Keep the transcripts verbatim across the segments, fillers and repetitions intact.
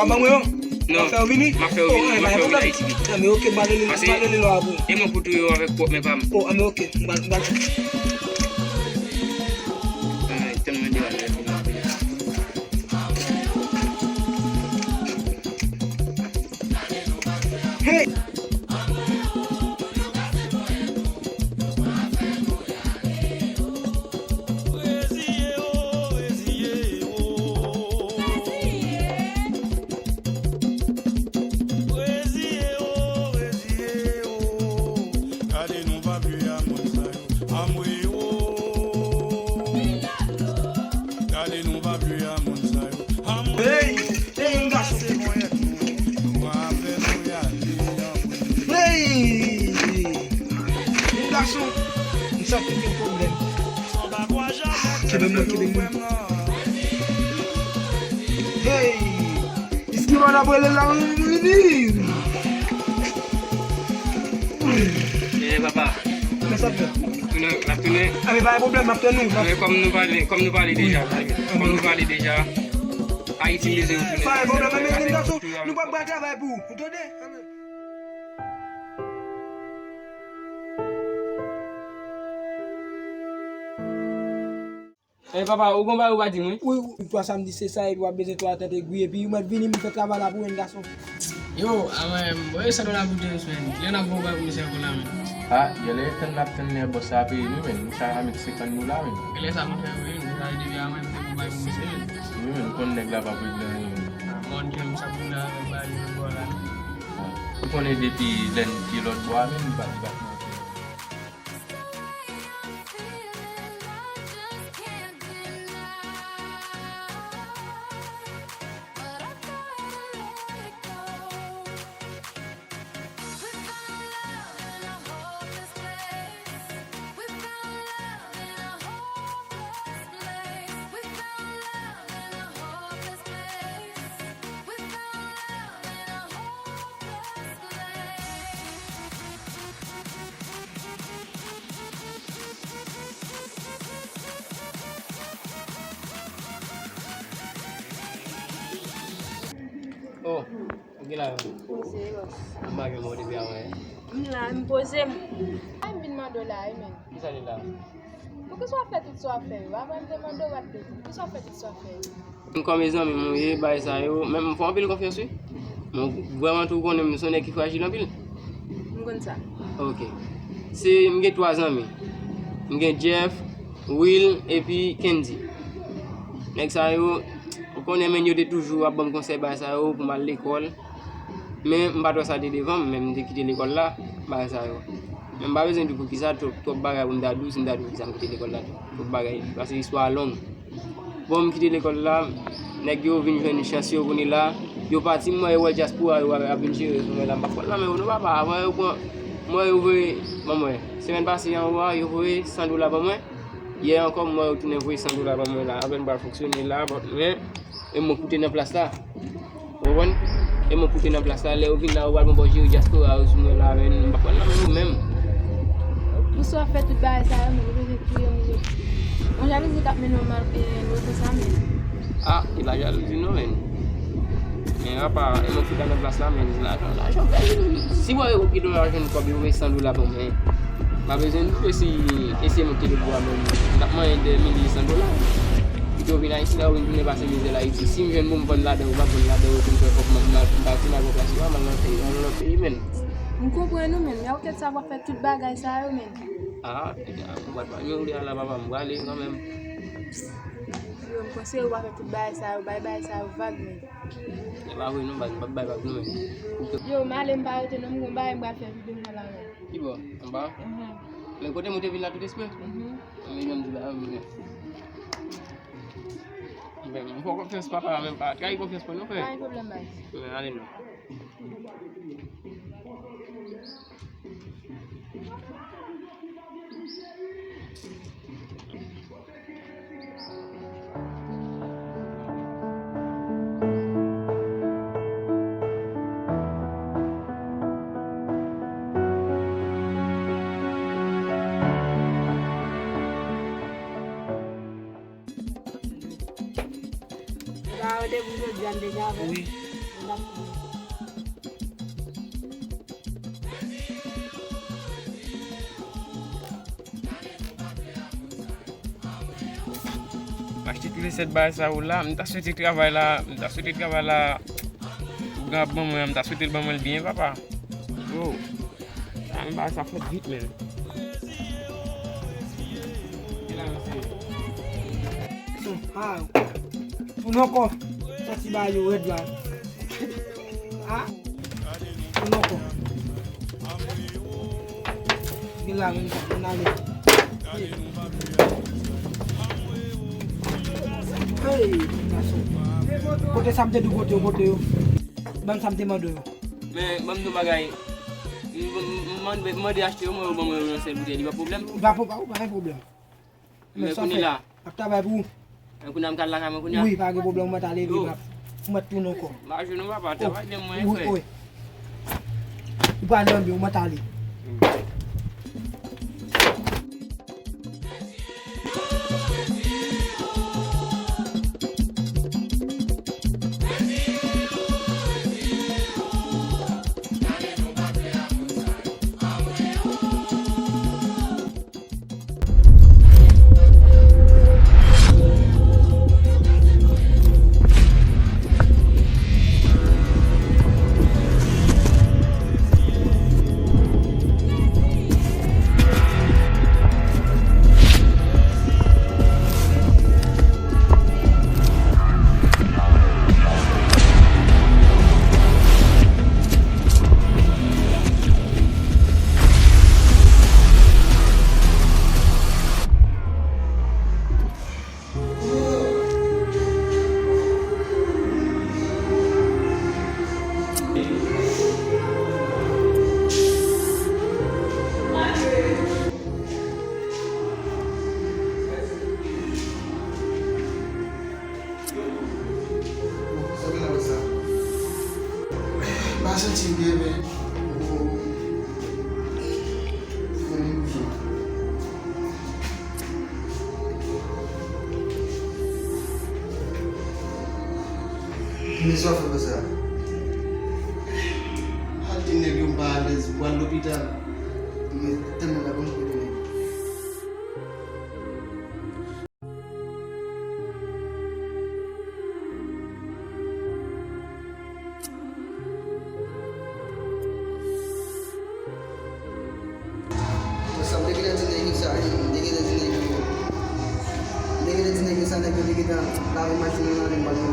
Ap ban mwen yo? Non. Ap fè yo vini? M ap fè yo vini, m ap fè yo vini Ayiti vit. Anben, oke, m pral rele, m pral rele lò a pou ou. E mwen pou touye yo avèk pwòp men pa m. O, anben, oke. M pral, m pral. Ay, tèlman de bagay. Hey! Gade nou pa vle a moun sa yo. Anmwe o. Gade nou pa vle a moun sa yo. Anmwe o. Hey! Hey, yon gason. Hey! Yon gason. M santi gen pwoblèm. Kenbe mwen, kenbe mwen. Hey! Iskimò n ap rele la, vini! Eh, papa. Kòman sa fè? Tounen, n ap tounen. Ah, men pa gen pwoblèm, n ap tann ou. Men kòm nou pale, kòm nou pale deja, kòm nou pale deja, Ayiti bezwen retounen. Pa gen pwoblèm, men, men, gason, nou p ap bay travay pou ou, ou tande? Eh, papa, ou gon bagay ou pa di mwen? Wi, wi, twa samdi, se sa, epi w ap bezwen twa tèt egwi, epi ou mèt vini, m fè travay la pou ou, gason. Yo, a mwen, mwen, sa nou la pou de semaine. Lè n ap gon bagay pou misye ankò la, men. Ah, genlè tann n ap tann lè bòs la peye nou, men. Nou sa a met senkant dola, men. Genlè sa nou fè, wi, men. Sa vle di, a mwen, m fè gon bagay pou misye, men. Wi, men, nou konn nèg la pa pou nan anyen, men. Ah, mòn kè m sa pou la, bagay yo bò la. Ah, ou konnen depi lè n te lòt bò a, men, li pa, li pa t manke. Oh, ou gen la menm? Poze, bòs. M pa gen mò depi avan yè. M la, m poze m. Ay, m vin mande w la, wi, men. Kisa li la? Poukisa w ap fè tout sa w ap fè yo? Avan m te mande w, w ap pedi. Poukisa w ap fè tout sa w ap fè yo? Kòm e zanmi m ou ye, bagay sa yo, men m fè w anpil konfyans, wi. Men vrèman tou, ou konnen m se yon nèg ki frajil anpil. M konn sa. Ok. Se, m gen twa zanmi. M gen Jeff, Will, epi Kendy. Nèg sa yo, ou konnen, men yo te toujou ap ban m konsèy bagay sa yo pou m al lekòl. Men m pa t wè sa te devan m, men m te kite lekòl la, bagay sa yo. Men m pa bezwen di w poukisa, twòp, twòp bagay pou m ta di w, si m ta di w poukisa m kite lekòl la tou. Twòp bagay, paske istwa a long. Bon, m kite lekòl la, nèg yo vin jwenn chans yo kounye la, yo pati, m wè yo wè dyaspora yo ap vin jere sou mwen la, m pa konn nan men yo non papa, avan yo pran, m wè yo voye, ban mwen, semèn pase an, yo voye san dola ban mwen, yè ankò, m wè yo tounen voye san dola ban mwen la, apèn m pral fonksyone la, bon, men, e mwen koute nan plas la. Ou konprann? E mwen koute nan plas la, lè yo vin la, yo pral pran bò jere dyaspora yo sou mwen la, men m pa pral nan men yo menm. Pou sa w ap fè tout bagay sa yo, men ou bezwen touye moun yo. Yon jalouzi k ap mennen w mal, e, lwen konsa, men. Ah, e pa jalouzi non, men. Men apa, e mwen ki ta nan plas la, men lajan, lajan. Si wè yo ki dola jwenn kòb, yo voye san dola ban mwen. M pa bezwen di w, si eseye monte lòt bò a menm, m t ap manyen de mil uit san dola. Kite w vin Ayiti la, ou vin tounen pase mizè la Ayiti. Si m jwenn pou m vann ladan, ou pa vann ladan, ou vin fè kòb, m ap, m ap, m pati, m al pran plas ou a, m al nan peyi, m al nan lòt peyi, men. M konprann ou, men. Men ou tèt sa w ap fè tout bagay sa yo, men. Ah, piga, m pral pa m oule a la, papa, m prale kanmenm. Yo, m panse ou pa fè tout bagay sa yo, bay bagay sa yo vag, men. E pa vre non, baz, m p ap bay vag non, men. Yo, m ale, m pa rete non, m gon bagay m pral fè pi devan la, men. Ki bò? Anba? Mhm. Men kote m ou te vin la tout espre? Mhm. Men jan m di la, men. Men, m fè w konfyans, papa, men pa trayi konfyans mwen non, frè. Pa gen pwoblèm, baz. Men, ale non. Ou ka randevou jodi a, m deja avè w? Wi. M achte tout resèt bagay sa yo la. M ta swete travay la, m ta swete travay la pou gran ap ban mwen an, m ta swete l ban mwen l byen, papa. Yo, sa menm bagay sa fèt vit, men. Tounen ankò. Santi bagay yo rèd la. Ah. Tounen ankò. Vin la, vin la, vin ale. Hey, gason. Kote sa m te di w pote yo, pote yo. Ban m sa m te mande w yo. Men, ban m di w bagay. M, m, m mande, m mande achte yo, mwen, yo ban mwen yon sèl boutèy, li pa pwoblèm? Li pa pwoblèm, pa gen pwoblèm. Men sa kounye fè. Ap travay pou ou. Men kounye a m ka al lakay mwen kounye a? Wi, pa gen pwoblèm, ou mèt ale, wi, ou mèt tounen ankò. M pa jwenn ou, papa, travay byen mwen, frè. Wi, wi. Ou pa nan byen, ou mèt ale. Sa gen nan sa. M pa santi m byen, men. Men sa w fè konsa. Al di nèg yo m pa alèz, m pral lopital. Men tèlman la konn kote nèg. Konsa, m te gentan di nèg yo sa, m te gentan di nèg yo. M te gentan di nèg yo sa, nèg yo te gentan lave machin nan, lave m pa nan.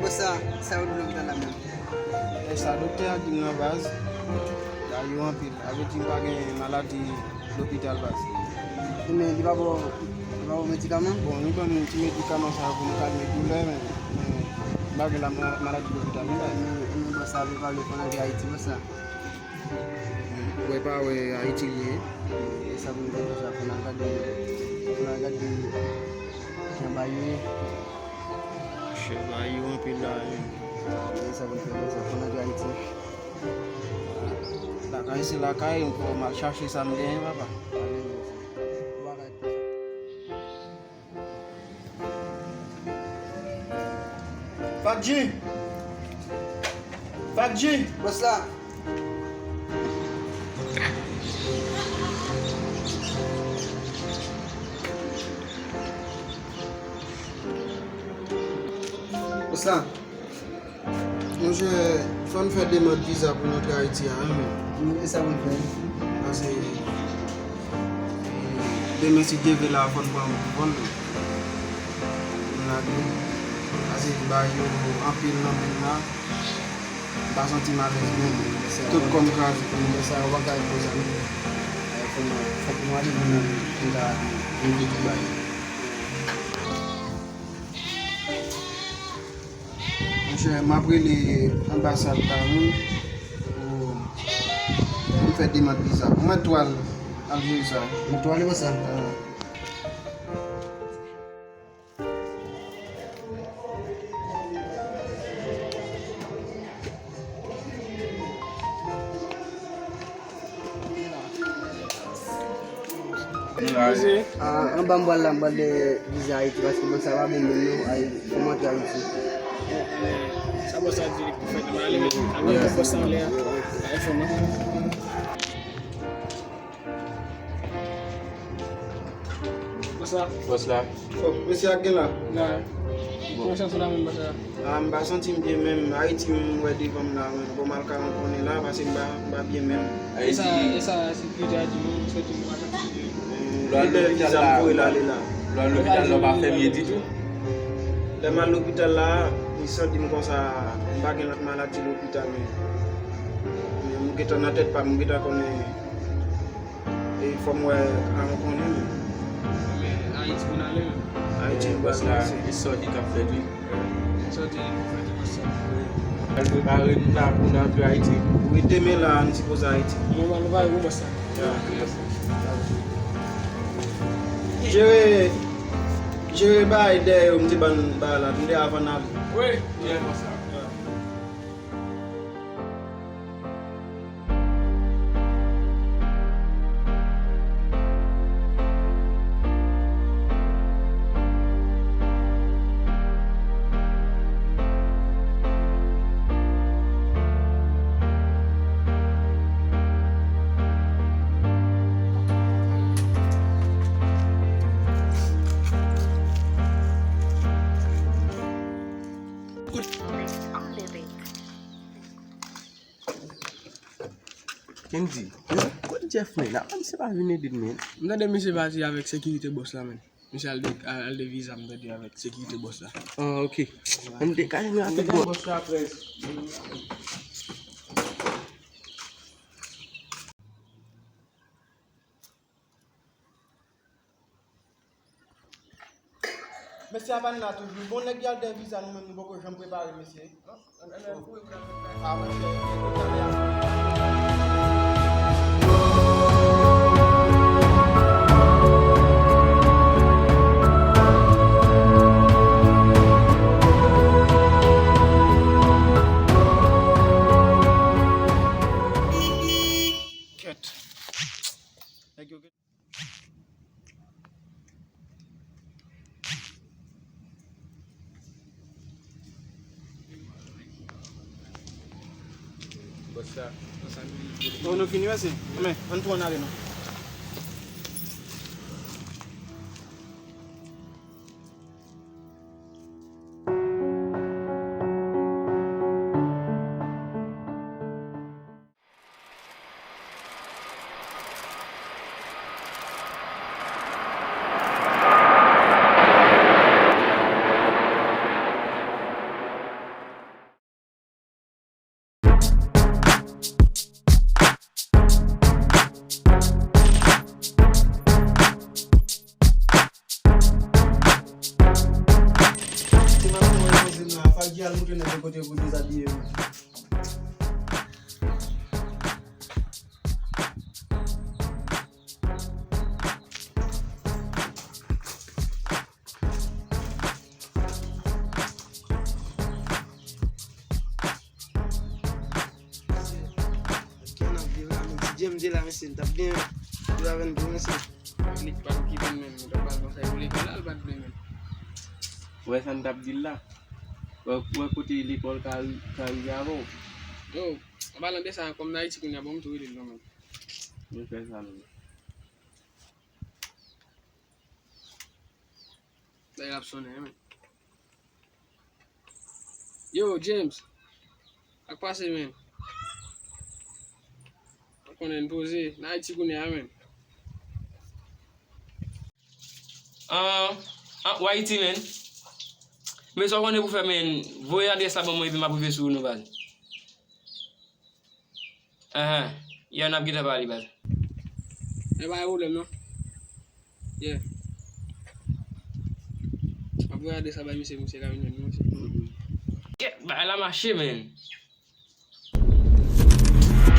Bon, sa, sa yo di lopital la menm? E sa doktè a di m nan baz, bagay yo anpil. Sa vle di m pa gen maladi lopital baz. Men li pa ba w, li pa ba w medikaman? Bon, li ban m ti medikaman sa yo pou m kalme doulè, men, men m pa gen la ma-, maladi lopital non baz. Men, men bon, sa vle pale fò n antre Ayiti, bon sa. Wè pa wè Ayiti l ye. E sa pou n fè konsa, fò n al gade, fò n al gade jan bagay yo ye. Chè bagay yo anpil la, wi. E sa pou n fè konsa, fò n antre Ayiti. Lakay se lakay, fò m al chache sa m genyen, papa. Fadji! Fadji! Bòs la! Bòs la! Monchè, fò n fè demann viza pou n antre Ayiti a, wi, men. E sa pou n fè? Paske, e, demen, si Dye vle, la, fò n pran vòl nou. Pou n lage. Paske bagay yo anpil nan men n la. Pa santi m alèz menm. Tout kò m kraze. Lè sa yo pa ka repoze m. Fòk nou ale pou nou, pou nou ta rive tout bagay. Monchè, m ap rele anbasad la, wi, pou, pou m fè demann viza. Ou mèt tou al, al jere sa. Mèt tou ale wè sa. Ah, anba m pral la, m pral de viza Ayiti, paske bòs sa pa bon menm non, ay, pou m antre Ayiti. Sa bòs sa di li pou fè, m ale, men, al wè bòs sa anlè a, pa enfòme. Bòs la. Bòs la. Oh, mesye a gen la. La. Kòman santi w la menm, bòs la? Ah, m pa santi m byen menm. Ayiti m wè devan m la, men bon, m al ka rankonnen la, paske m pa, m pa byen menm. Ayiti. E sa, e sa, sekirite a di nou, soti nou pa santi byen. Lè viza m voye l ale la. Lè w al lopital la, w pa fèmye ditou? Lè m al lopital la, li santi m konsa, m pa gen lòt maladi lopital, men, men m gentan nan tèt pa m, m gentan konnen. E fò m wè, a, m konnen menm. Men Ayiti pou n ale menm. Ayiti, bòs la, e sòti k ap fèt, wi. Sòti pou fèt, bòs la. Al prepare n la pou n antre Ayiti. Wi, demen la, n sipoze Ayiti. Nou al prepare pou bòs la. Ya, mèsi. Jere, jere bagay dèyè yo, m te ban n bagay la, m te avan n ale. Wi, byen, bòs la. Kendy, kote Jeff men? Apa misye pa vin ede n men? M tande misye pati avèk sekirite bòs la men. Misye al de, al, al de viza m tande avèk sekirite bòs la. Ah, ok. M te ka renmen avèk bòs la apre. Mesye a pa n la toujou. Bon, nèg y al dèyè viza nou menm, nou poko janm prepare, mesye. Ah, monchè, nèg yo t ale a. Kèt. Nèg yo Bòs la. Oh, nou fini, mèsi. Men, ann tou ann ale non. Se maten mwen poze m la, fò Dji al moutre nèg yo kote pou dezabiye yo. Mesye, ak kè n ap viv la, men ti James la, mesye, n t ap byen viv avè n tou, mesye. Li pa t okipe n menm, nou t ap al konsa, pou lekòl la, l pa t vle menm. Ou wè sa n t ap di l la? Ou wè, ou wè kote lekòl ka ri-, ka rive avè w? Yo, an palan de sa, kòm n Ayiti kounye a, bon, m tou rele l non, men. Nou fè sa, nou. Dayè l ap sonnen, men. Yo, James. Sa k pase, men? Ou konnen n poze. N Ayiti kounye a, men. An, an, w Ayiti, men. Men sa w konnen pou fè, men. Voye adrès la ban mwen, epi m ap rive sou ou, non, baz. Ahan. Yè n ap gentan pale, baz. E pa gen pwoblèm, non. Yeah. M ap voye adrès la bay misye, misye ka vin jwenn nou, mesye. Kèt, bagay la mache, man.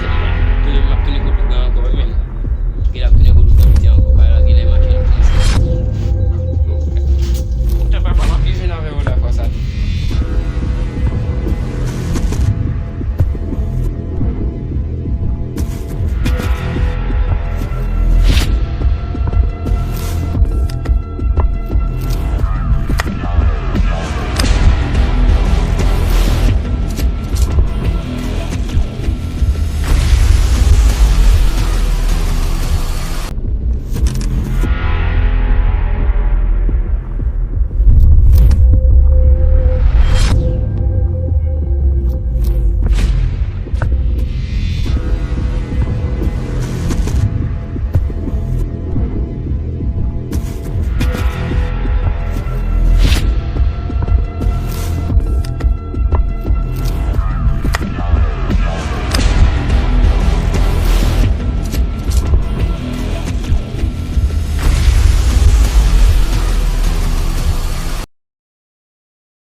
Kèt, m ap tounen, m ap tounen kot ougan ankò, man.